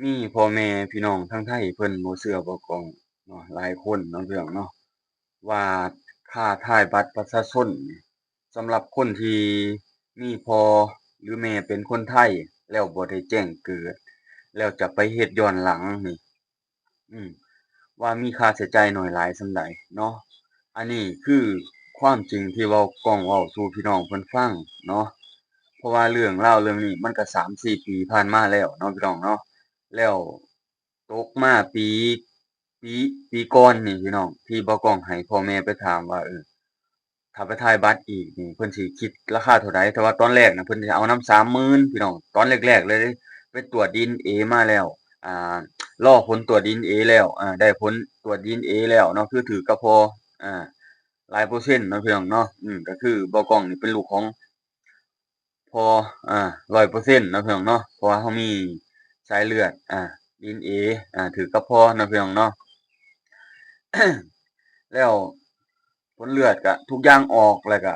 ມີພໍ່ແມ່ພີ່ນ້ອງທາງໄທເພິ່ນບໍ່ເຊື່ອບໍ່ກ້ອງເນາະ ຫຼາຍຄົນເນາະ ພີ່ນ້ອງເນາະ ວ່າຄ່າຖ່າຍບັດປະຊາຊົນນີ້ ສຳລັບຄົນທີ່ມີພໍ່ ຫຼື ແມ່ເປັນຄົນໄທ ແລ້ວບໍ່ໄດ້ແຈ້ງເກີດ ແລ້ວຈະໄປເຮັດຍ້ອນຫຼັງນີ້ ອືມ ວ່າມີຄ່າໃຊ້ຈ່າຍໜ້ອຍຫຼາຍສ່ຳໃດເນາະ. ອັນນີ້ຄືຄວາມຈິງທີ່ເວົ້າ ກ້ອງເວົ້າສູ່ພີ່ນ້ອງເພິ່ນຟັງເນາະ ເພາະວ່າເລື່ອງລາວເລື່ອງນີ້ມັນກະສາມສີ່ປີຜ່ານມາແລ້ວເນາະ ພີ່ນ້ອງເນາະ ແລ້ວຕົກມາປີ ປີ ປີກ່ອນນີ້ ພີ່ນ້ອງ ທີ່ບ່າວກ້ອງໃຫ້ພໍ່ແມ່ໄປຖາມວ່າ ເອີ ຖ້າໄປຖ່າຍບັດອີກນີ້ ເພິ່ນຊິຄິດລາຄາເທົ່າໃດ? ແຕ່ວ່າຕອນແລກນະ ເພິ່ນຊິເອົານຳສາມໝື່ນ ພີ່ນ້ອງ ຕອນແລກໆເລີຍ ໄປກວດດີເອັນເອມາແລ້ວ ອ່າ ລໍຜົນກວດດີເອັນເອແລ້ວ ອ່າ ໄດ້ຜົນກວດດີເອັນເອແລ້ວເນາະ ຄືຖືກກັບພໍ່ ອ່າ ຫຼາຍເປີເຊັນເນາະ ພີ່ນ້ອງເນາະ ອືມ ກໍຄືບ່າວກ້ອງນີ້ເປັນລູກຂອງພໍ່ ອ່າ ຮ້ອຍເປີເຊັນເນາະ ພີ່ນ້ອງເນາະ ເພາະວ່າເຮົາມີສາຍເລືອດ ອ່າ ດີເອັນເອ ອ່າ ຖືກກັບພໍ່ເນາະ ພີ່ນ້ອງເນາະ ແລ້ວ ຜົນເລືອດກະທຸກຢ່າງອອກ ແລ້ວກະ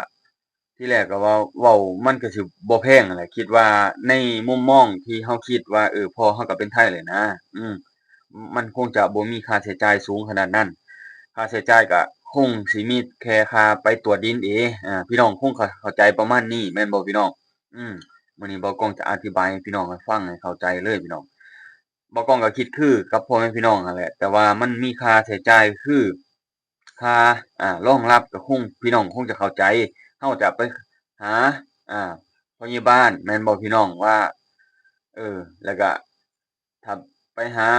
ທີແລກກະວ່າເວົ້າມັນກະຊິບໍ່ແພງຫັ້ນແຫຼະ ຄິດວ່າໃນມຸມມອງທີ່ເຮົາຄິດວ່າ ເອີ ພໍ່ເຮົາກະເປັນໄທແຫຼະນະ ອືມ ມັນຄົງຈະບໍ່ມີຄ່າໃຊ້ຈ່າຍສູງຂະໜາດນັ້ນ ຄ່າໃຊ້ຈ່າຍກະຄົງຊິມີແຄ່ຄ່າໄປກວດດີເອັນເອ ອ່າ ພີ່ນ້ອງຄົງເຂົ້າ ເຂົ້າໃຈປະມານນີ້ແມ່ນບໍ່ ພີ່ນ້ອງ? ອືມ ມື້ນີ້ບ່າວກ້ອງຈະອະທິບາຍໃຫ້ພີ່ນ້ອງຟັງໃຫ້ເຂົ້າໃຈເລີຍ ພີ່ນ້ອງ ບ່າວກ້ອງກະຄິດຄືກັບພໍ່ແມ່ພີ່ນ້ອງຫັ້ນແຫຼະ ແຕ່ວ່າມັນມີຄ່າໃຊ້ຈ່າຍຄື ຄ່າ ອ່າ ຮອງຮັບ ກໍຄົງ ພີ່ນ້ອງຄົງຈະເຂົ້າໃຈ ເຮົາຈະໄປຫາ ອ່າ ພະຍາບານແມ່ນບໍ່ ພີ່ນ້ອງ ວ່າ ເອີ ແລ້ວກະ ຖ້າໄປຫາ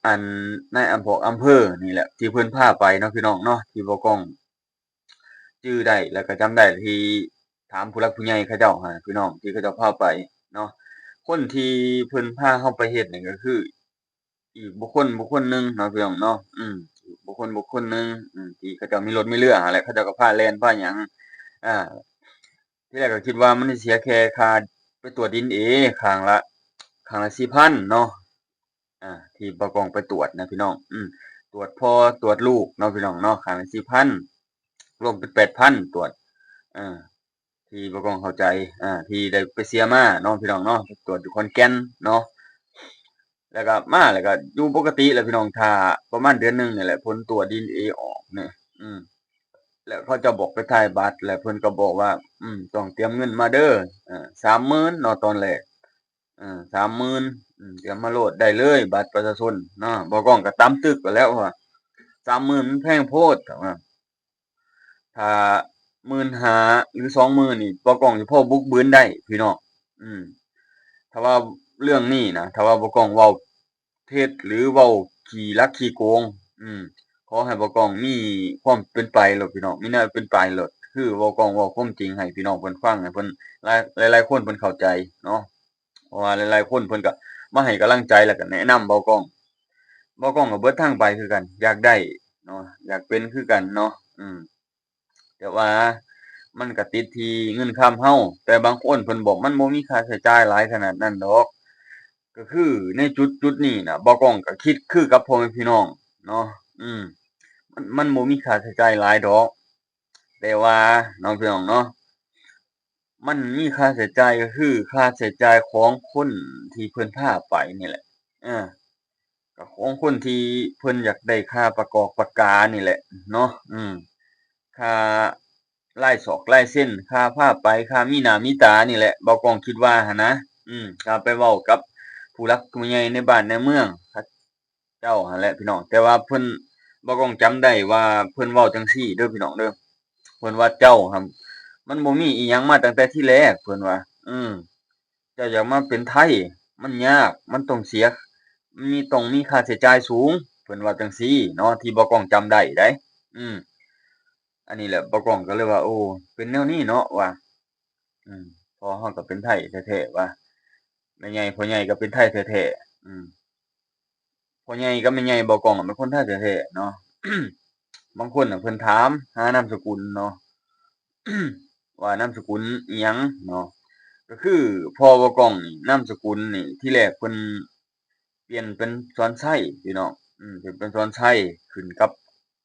ອັນ ນາຍອຳ ພວກອຳເພີນີ້ແຫຼະ ທີ່ເພິ່ນພາໄປເນາະ ພີ່ນ້ອງເນາະ ທີ່ບ່າວກ້ອງຈື່ໄດ້ ແລ້ວກະຈຳໄດ້ ທີ່ຖາມຜູ້ຫຼັກຜູ້ໃຫຍ່ເຂົາເຈົ້າຫັ້ນ ພີ່ນ້ອງ ທີ່ເຂົາເຈົ້າພາໄປເນາະ ຄົນທີ່ເພິ່ນພາເຮົາໄປເຮັດນີ້ ກໍຄື ອີກບຸກຄົນບຸກຄົນໜຶ່ງເນາະ ພີ່ນ້ອງເນາະ ອືມ ບຸກຄົນບຸກຄົນໜຶ່ງ ອືມ ທີ່ເຂົາເຈົ້າມີລົດມີເຮືອຫັ້ນແຫຼະ ເຂົາເຈົ້າກໍພາແລ່ນພາຫຍັງ ອ່າ ທີແລກກໍຄິດວ່າມັນຊິເສຍແຄ່ຄ່າໄປກວດດີເອັນເອ ຂ້າງລະ ຂ້າງລະສີ່ພັນເນາະ ອ່າ ທີ່ບ່າວກ້ອງໄປກວດນະ ພີ່ນ້ອງ ອືມ ກວດພໍ່ກວດລູກເນາະ ພີ່ນ້ອງເນາະ ຂ້າງລະສີ່ພັນ ລວມເປັນແປດພັນ ກວດ ເອີ ທີ່ບ່າວກ້ອງເຂົ້າໃຈ ອ່າ ທີ່ໄດ້ໄປເສຍມາເນາະ ພີ່ນ້ອງເນາະ ໄປກວດຢູ່ຂອນແກ່ນເນາະ ແລ້ວກໍມາ ແລ້ວກໍຢູ່ປົກກະຕິແຫຼະ ພີ່ນ້ອງ ຖ້າປະມານເດືອນໜຶ່ງນີ້ແຫຼະ ຜົນກວດດີເອັນເອອອກນີ້ ອືມ ແລ້ວເຂົາເຈົ້າບອກໄປຖ່າຍບັດ ແລ້ວເພິ່ນກໍບອກວ່າ ອືມ ຕ້ອງຕຽມເງິນມາເດີ ເອີ ສາມໝື່ນເນາະ ຕອນແລກ ເອີ ສາມໝື່ນ ອືມ ຕຽມມາໂລດໄດ້ເລີຍ ບັດປະຊາຊົນເນາະ ບ່າວກ້ອງກໍຕຳຕຶກໄປແລ້ວວ່າ ສາມໝື່ນມັນແພງໂພດ ວ່າ ຖ້າໝື່ນຫ້າ ຫຼື ສອງໝື່ນນີ້ ບ່າວກ້ອງຊິພໍບຸກບືນໄດ້ ພີ່ນ້ອງ ອືມ ຖ້າວ່າເລື່ອງນີ້ນະ ຖ້າວ່າບ່າວກ້ອງເວົ້າເທັດ ຫຼື ເວົ້າຂີ້ລັກຂີ້ໂກງ ອືມ ຂໍໃຫ້ບ່າວກ້ອງມີຄວາມເປັນໄປໂລດ ພີ່ນ້ອງ ມີແນວເປັນໄປໂລດ ຄືບ່າວກ້ອງເວົ້າຄວາມຈິງໃຫ້ພີ່ນ້ອງເພິ່ນຟັງ ໃຫ້ເພິ່ນ ຫຼາຍ ຫຼາຍໆຄົນເພິ່ນເຂົ້າໃຈເນາະ ເພາະວ່າຫຼາຍໆຄົນເພິ່ນກໍມາໃຫ້ກຳລັງໃຈ ແລ້ວກໍແນະນຳບ່າວກ້ອງ ບ່າວກ້ອງກໍເບິດທາງໄປຄືກັນ ຢາກໄດ້ເນາະ ຢາກເປັນຄືກັນເນາະ ອືມ ແຕ່ວ່າມັນກໍຕິດທີ່ເງິນຄຳເຮົາ ແຕ່ບາງຄົນເພິ່ນບອກມັນບໍ່ມີຄ່າໃຊ້ຈ່າຍຫຼາຍຂະໜາດນັ້ນດອກ ກໍຄືໃນຈຸດ ຈຸດນີ້ນະ ບ່າວກ້ອງກໍຄິດຄືກັບພໍ່ແມ່ພີ່ນ້ອງເນາະ ອືມ ມັນ ມັນບໍ່ມີຄ່າໃຊ້ຈ່າຍຫຼາຍດອກ ແຕ່ວ່າເນາະ ພີ່ນ້ອງເນາະ ມັນມີຄ່າໃຊ້ຈ່າຍ ກໍຄືຄ່າໃຊ້ຈ່າຍຂອງຄົນທີ່ເພິ່ນພາໄປນີ້ແຫຼະ ເອີ ກໍຂອງຄົນທີ່ເພິ່ນຢາກໄດ້ຄ່າປະກອບປະການີ້ແຫຼະເນາະ ອືມ ຄ່າລາຍສອກລາຍເຊັນ ຄ່າພາໄປ ຄ່າມີໜ້າມີຕານີ້ແຫຼະ ບ່າວກ້ອງຄິດວ່າຫັ້ນນະ ອືມ ຖ້າໄປເວົ້າກັບຜູ້ຫຼັກຜູ້ໃຫຍ່ໃນບ້ານໃນເມືອງ ເຈົ້າຫັ້ນແຫຼະພີ່ນ້ອງ ແຕ່ວ່າເພິ່ນ ບ່າວກ້ອງຈຳໄດ້ວ່າເພິ່ນເວົ້າຈັ່ງຊີ້ເດີພີ່ນ້ອງເດີ ເພິ່ນວ່າເຈົ້າຫັ້ນ ມັນບໍ່ມີອີ່ຫຍັງມາຕັ້ງແຕ່ທີແລກ ເພິ່ນວ່າ ອືມ ເຈົ້າຢາກມາເປັນໄທ ມັນຍາກ ມັນຕ້ອງເສຍ ມັນມີ ຕ້ອງມີຄ່າໃຊ້ຈ່າຍສູງ ເພິ່ນວ່າຈັ່ງຊີ້ເນາະ ທີ່ບ່າວກ້ອງຈຳໄດ້ໃດ໋ ອືມ ອັນນີ້ແຫຼະ ບ່າວກ້ອງກໍເລີຍວ່າ ໂອ້ ເປັນແນວນີ້ເນາະວ່າ ອືມ ພໍ່ເຮົາກໍເປັນໄທແທ້ໆວ່າ ແມ່ໃຫຍ່ພໍ່ໃຫຍ່ກໍເປັນໄທແທ້ໆ ອືມ ພໍ່ໃຫຍ່ກັບແມ່ໃຫຍ່ບ່າວກ້ອງເປັນຄົນໄທແທ້ໆເນາະ ບາງຄົນນະເພິ່ນຖາມຫານາມສະກຸນເນາະ ວ່ານາມສະກຸນອີ່ຫຍັງເນາະ ກໍຄືພໍ່ບ່າວກ້ອງນີ້ ນາມສະກຸນນີ້ ທີແລກເພິ່ນປ່ຽນເປັນສອນໄຊ ພີ່ນ້ອງ ອືມ ປ່ຽນເປັນສອນໄຊ ຂຶ້ນກັບ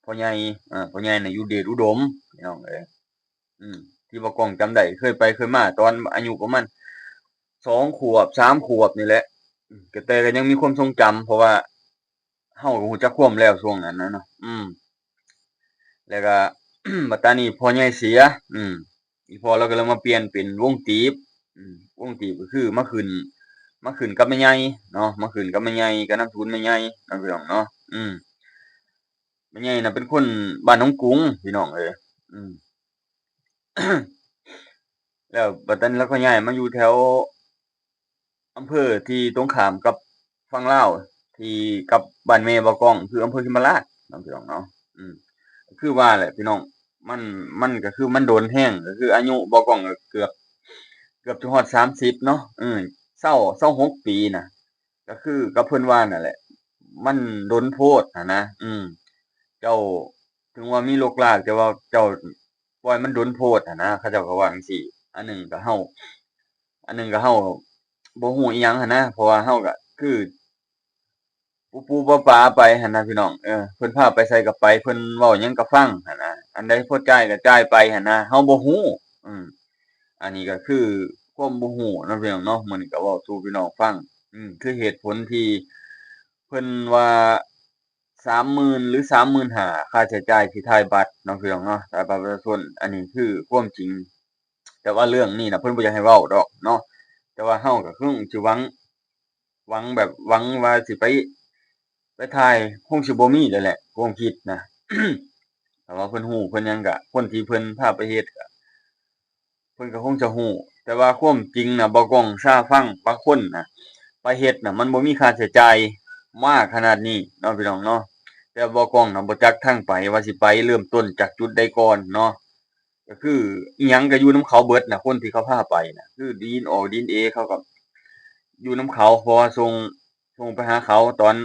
ພໍ່ໃຫຍ່ ເອີ ພໍ່ໃຫຍ່ນະຢູ່ເດດອຸດົມ ພີ່ນ້ອງເອີຍ ອືມ ທີ່ບ່າວກ້ອງຈຳໄດ້ ເຄີຍໄປເຄີຍມາ ຕອນອາຍຸປະມານສອງຂວບ ສາມຂວບນີ້ແຫຼະ ກໍ ແຕ່ກໍຍັງມີຄວາມຊົງຈຳ ເພາະວ່າເຮົາກໍຮູ້ຈັກຄວາມແລ້ວຊ່ວງນັ້ນນະເນາະ. ອືມ ແລ້ວກໍ ບັດຕານີ້ພໍ່ໃຫຍ່ເສຍ ອືມ ອີ່ພໍ່ລາວກໍເລີຍມາປ່ຽນເປັນວົງຕີບ ອືມ ວົງຕີບກໍຄືມາຂຶ້ນ ມາຂຶ້ນກັບແມ່ໃຫຍ່ເນາະ ມາຂຶ້ນກັບແມ່ໃຫຍ່ ກັບນາມສະກຸນແມ່ໃຫຍ່ເນາະ ພີ່ນ້ອງເນາະ. ອືມ ແມ່ໃຫຍ່ນະເປັນຄົນບ້ານໜອງກຸງ ພີ່ນ້ອງເອີຍ. ອືມ ແລ້ວບັດນັ້ນລາວກໍຍ້າຍມາຢູ່ແຖວ ອຳເພີທີ່ຕົງຂ້າມກັບຝັ່ງລາວ ທີ່ກັບບ້ານແມ່ບ່າວກ້ອງ ຄືອຳເພີເຂມລາດເນາະ ພີ່ນ້ອງເນາະ. ອືມ ຄືວ່າແຫຼະ ພີ່ນ້ອງ ມັນ ມັນກໍຄືມັນດົນແຮງ ກໍຄືອາຍຸບ່າວກ້ອງກໍເກືອບ ເກືອບຈະຮອດສາມສິບເນາະ ເອີ ຊາວ ຊາວຫົກປີນະ ກໍຄືກັບເພິ່ນວ່ານັ້ນແຫຼະ ມັນດົນໂພດຫັ້ນນະ. ອືມ ເຈົ້າ ເຖິງວ່າມີໂລກລາກ ແຕ່ວ່າເຈົ້າປ່ອຍມັນດົນໂພດຫັ້ນນະ ເຂົາເຈົ້າກໍວ່າຈັ່ງຊີ້. ອັນໜຶ່ງກໍເຮົາ ອັນໜຶ່ງກໍເຮົາບໍ່ຮູ້ອີ່ຫຍັງຫັ້ນນະ ເພາະວ່າເຮົາກໍຄືປູໆປາໆໄປຫັ້ນນະ ພີ່ນ້ອງ. ເອີ ເພິ່ນພາໄປໃສກໍໄປ ເພິ່ນເວົ້າຫຍັງກໍຟັງຫັ້ນນະ ອັນໃດພໍຈ່າຍກໍຈ່າຍໄປຫັ້ນນະ ເຮົາບໍ່ຮູ້. ອືມ ອັນນີ້ກໍຄືຄວາມບໍ່ຮູ້ເນາະ ພີ່ນ້ອງເນາະ ມື້ນີ້ກໍເວົ້າສູ່ພີ່ນ້ອງຟັງ. ອືມ ຄືເຫດຜົນທີ່ເພິ່ນວ່າ ສາມໝື່ນ ຫຼື ສາມໝື່ນຫ້າ ຄ່າໃຊ້ຈ່າຍທີ່ຖ່າຍບັດເນາະ ພີ່ນ້ອງເນາະ ຖ່າຍບັດປະຊາຊົນ. ອັນນີ້ຄືຄວາມຈິງ ແຕ່ວ່າເລື່ອງນີ້ນະ ເພິ່ນບໍ່ຢາກໃຫ້ເວົ້າດອກເນາະ ແຕ່ວ່າເຮົາກໍຄົງຊິຫວັງ ຫວັງແບບ ຫວັງວ່າຊິໄປ ໄປຖ່າຍ ຄົງຊິບໍ່ມີແລ້ວແຫຼະ ຄວາມຄິດນະ. ຖ້າວ່າເພິ່ນຮູ້ເພິ່ນຫຍັງກະ ຄົນທີ່ເພິ່ນພາໄປເຮັດກະ ເພິ່ນກໍຄົງຈະຮູ້ ແຕ່ວ່າຄວາມຈິງນະ ບ່າວກ້ອງຊາຟັງ ບາງຄົນນະ ໄປເຮັດນະ ມັນບໍ່ມີຄ່າໃຊ້ຈ່າຍມາຂະໜາດນີ້ເນາະ ພີ່ນ້ອງເນາະ. ແຕ່ບ່າວກ້ອງນະ ບໍ່ຈັກທາງໄປ ວ່າຊິໄປເລີ່ມຕົ້ນຈາກຈຸດໃດກ່ອນເນາະ. ກໍຄືອີ່ຫຍັງກໍຢູ່ນຳເຂົາເບິດນະ ຄົນທີ່ເຂົາພາໄປນະ ຄືດິນອອກດິນເອ ເຂົາກໍຢູ່ນຳເຂົາ ເພາະວ່າສົ່ງ ສົ່ງໄປຫາເຂົາຕອນ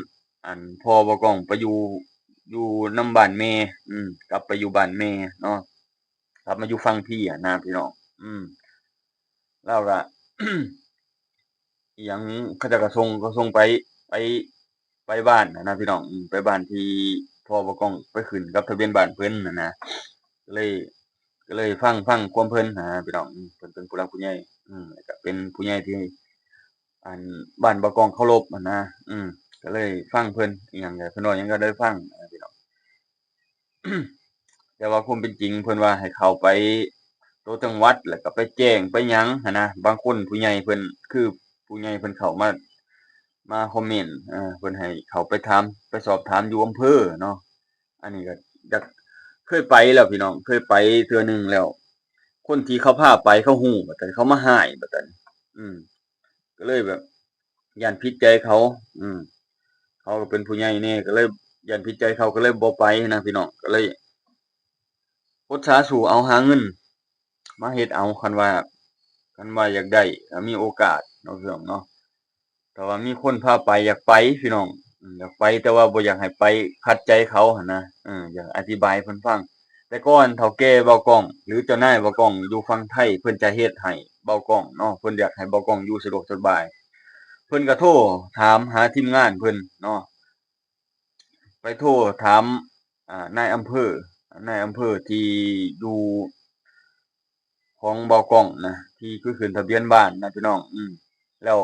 ອັນ ພໍ່ບ່າວກ້ອງໄປຢູ່ ຢູ່ນຳບ້ານແມ່ ອືມ ກັບໄປຢູ່ບ້ານແມ່ເນາະ. ກັບມາຢູ່ຝັ່ງພີ້ຫັ້ນນະພີ່ນ້ອງ. ອືມ ລາວກະ ອີ່ຫຍັງ ເຂົາເຈົ້າກະສົ່ງ ກໍສົ່ງໄປ ໄປ ໄປບ້ານຫັ້ນນະພີ່ນ້ອງ. ອືມ ໄປບ້ານທີ່ພໍ່ບ່າວກ້ອງໄປຂຶ້ນກັບທະບຽນບ້ານເພິ່ນຫັ້ນນະ. ກໍເລີຍ ກໍເລີຍຟັງ ຟັງຄວາມເພິ່ນຫັ້ນນະພີ່ນ້ອງ. ອືມ ເພິ່ນເປັນຜູ້ຫຼັກຜູ້ໃຫຍ່ ອືມ ແລ້ວກະເປັນຜູ້ໃຫຍ່ທີ່ ອັນ ບ້ານບ່າວກ້ອງເຄົາລົບຫັ້ນນະ. ອືມ ກໍເລີຍຟັງເພິ່ນ ອີ່ຫຍັງກໍ ເພິ່ນເວົ້າຫຍັງກໍໄດ້ຟັງຫັ້ນນະພີ່ນ້ອງ. ແຕ່ວ່າຄວາມເປັນຈິງເພິ່ນວ່າໃຫ້ເຂົ້າໄປຕົວະຈັງຫວັດ ແລ້ວກໍໄປແຈ້ງໄປຫຍັງຫັ້ນນະ. ບາງຄົນຜູ້ໃຫຍ່ເພິ່ນ ຄືຜູ້ໃຫຍ່ເພິ່ນເຂົ້າມາ ມາຄອມເມັນ ເອີ ເພິ່ນໃຫ້ເຂົ້າໄປຖາມ ໄປສອບຖາມຢູ່ອຳເພີເນາະ. ອັນນີ້ກໍຢາກ ເຄີຍໄປແລ້ວພີ່ນ້ອງ ເຄີຍໄປເທື່ອໜຶ່ງແລ້ວ ຄົນທີ່ເຂົາພາໄປເຂົາຮູ້ ບັດນີ້ເຂົາມາຮ້າຍ ບັດນີ້ ອືມ ກໍເລີຍແບບຢ້ານຜິດໃຈເຂົາ. ອືມ ເຂົາກໍເປັນຜູ້ໃຫຍ່ແດ່ ກໍເລີຍຢ້ານຜິດໃຈເຂົາ ກໍເລີຍບໍ່ໄປນະພີ່ນ້ອງ. ກໍເລີຍອົດສາສູ້ເອົາ ຫາເງິນມາເຮັດເອົາ ຄັນວ່າ ຄັນວ່າຢາກໄດ້ ກໍມີໂອກາດເນາະ ພີ່ນ້ອງເນາະ. ຖ້າວ່າມີຄົນພາໄປ ຢາກໄປພີ່ນ້ອງ ອືມ ຢາກໄປ ແຕ່ວ່າບໍ່ຢາກໃຫ້ໄປຂັດໃຈເຂົາຫັ້ນນະ. ເອີ ຢາກອະທິບາຍໃຫ້ເພິ່ນຟັງ. ແຕ່ກ່ອນເຖົ້າແກ່ບ່າວກ້ອງ ຫຼື ເຈົ້ານາຍບ່າວກ້ອງຢູ່ຝັ່ງໄທ ເພິ່ນຈະເຮັດໃຫ້ບ່າວກ້ອງເນາະ ເພິ່ນຢາກໃຫ້ບ່າວກ້ອງຢູ່ສະດວກສະບາຍ ເພິ່ນກໍໂທຖາມຫາທີມງານເພິ່ນເນາະ ໄປໂທຖາມ ອ່າ ນາຍອຳເພີ ນາຍອຳເພີທີ່ຢູ່ ຂອງບ່າວກ້ອງນະ ທີ່ຄືຂຶ້ນທະບຽນບ້ານນະພີ່ນ້ອງ. ອືມ ແລ້ວ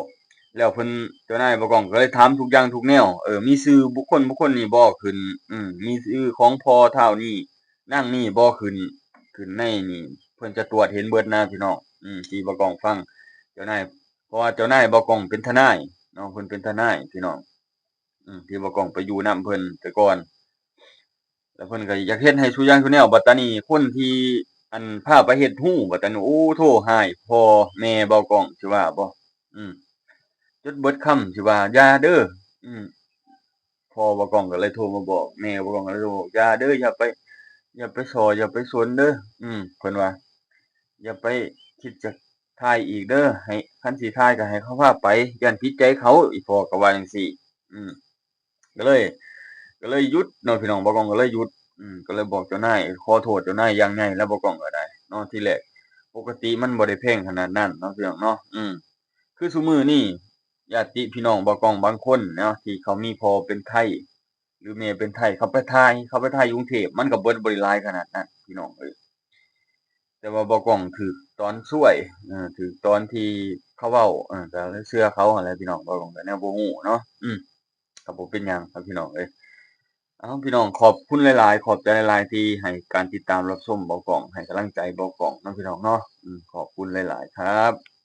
ແລ້ວເພິ່ນ ເຈົ້ານາຍບ່າວກ້ອງກໍເລີຍຖາມທຸກຢ່າງທຸກແນວ ເອີ ມີຊື່ບຸກຄົນ ບຸກຄົນນີ້ບໍ່ຂຶ້ນ ອືມ ມີຊື່ຂອງພໍ່ທ້າວນີ້ ນາງນີ້ບໍ່ຂຶ້ນ ຂຶ້ນໃນນີ້ ເພິ່ນຈະກວດເຫັນເບິດນະພີ່ນ້ອງ. ອືມ ທີ່ບ່າວກ້ອງຟັງ ເຈົ້ານາຍ ເພາະວ່າເຈົ້ານາຍບ່າວກ້ອງເປັນທະນາຍເນາະ ເພິ່ນເປັນທະນາຍພີ່ນ້ອງ. ອືມ ທີ່ບ່າວກ້ອງໄປຢູ່ນຳເພິ່ນແຕ່ກ່ອນ ແລ້ວເພິ່ນກໍຢາກເຮັດໃຫ້ສູ່ຢ່າງສູ່ແນວ. ບັດຕານີ້ຄົນທີ່ ອັນ ພາໄປເຮັດຮູ້ ບັດຕານີ້ ໂອ້ ໂທຮ້າຍພໍ່ແມ່ບ່າວກ້ອງ ຊິວ່າບໍ່ ອືມ ຈົນເບິດຄຳ ຊິວ່າຢ່າເດີ. ອືມ ພໍ່ບ່າວກ້ອງກໍເລີຍໂທມາບອກ ແມ່ບ່າວກ້ອງກໍເລີຍໂທມາບອກ ຢ່າເດີ ຢ່າໄປ ຢ່າໄປສໍ້ ຢ່າໄປສົນເດີ. ອືມ ເພິ່ນວ່າ ຢ່າໄປຄິດຈະຖ່າຍອີກເດີ ໃຫ້ ຄັນຊິຖ່າຍກໍໃຫ້ເຂົາພາໄປ ຢ້ານຜິດໃຈເຂົາ ອີ່ພໍ່ກໍວ່າຈັ່ງຊີ້. ອືມ ກໍເລີຍ ກໍເລີຍຢຸດເນາະພີ່ນ້ອງ ບ່າວກ້ອງກໍເລີຍຢຸດ. ອືມ ກໍເລີຍບອກເຈົ້ານາຍ ຂໍໂທດເຈົ້ານາຍຢ່າງໃຫຍ່ແລ້ວ ບ່າວກ້ອງກໍໄດ້ເນາະ. ທີແລກປົກກະຕິມັນບໍ່ໄດ້ແພງຂະໜາດນັ້ນເນາະ ພີ່ນ້ອງເນາະ. ອືມ ຄືຊຸມື້ນີ້ຍາດຕິພີ່ນ້ອງບ່າວກ້ອງບາງຄົນເນາະ ທີ່ເຂົາມີພໍ່ເປັນໄທ ຫຼື ແມ່ເປັນໄທ ເຂົາໄປຖ່າຍ ເຂົາໄປຖ່າຍຢູ່ກຸງເທບ ມັນກໍເບິດບໍ່ໄດ້ຫຼາຍຂະໜາດນັ້ນ ພີ່ນ້ອງເອີຍ. ແຕ່ວ່າບ່າວກ້ອງຖືກຕອນຊວຍ ເອີ ຖືກຕອນທີ່ ເຂົາເວົ້າ ເອີ ກໍເຊື່ອເຂົາຫັ້ນແຫຼະພີ່ນ້ອງ ເວົ້າກໍແນວບໍ່ຮູ້ເນາະ ອືມ ກໍບໍ່ເປັນຫຍັງຄັບພີ່ນ້ອງເອີຍ. ເອົາ ພີ່ນ້ອງ ຂອບຄຸນຫຼາຍໆ ຂອບໃຈຫຼາຍໆ ທີ່ໃຫ້ການຕິດຕາມຮັບຊົມເບົາກ້ອງ ໃຫ້ກຳລັງໃຈເບົາກ້ອງເນາະ ພີ່ນ້ອງເນາະ ອືມ ຂອບຄຸນຫຼາຍໆ ຄັບ.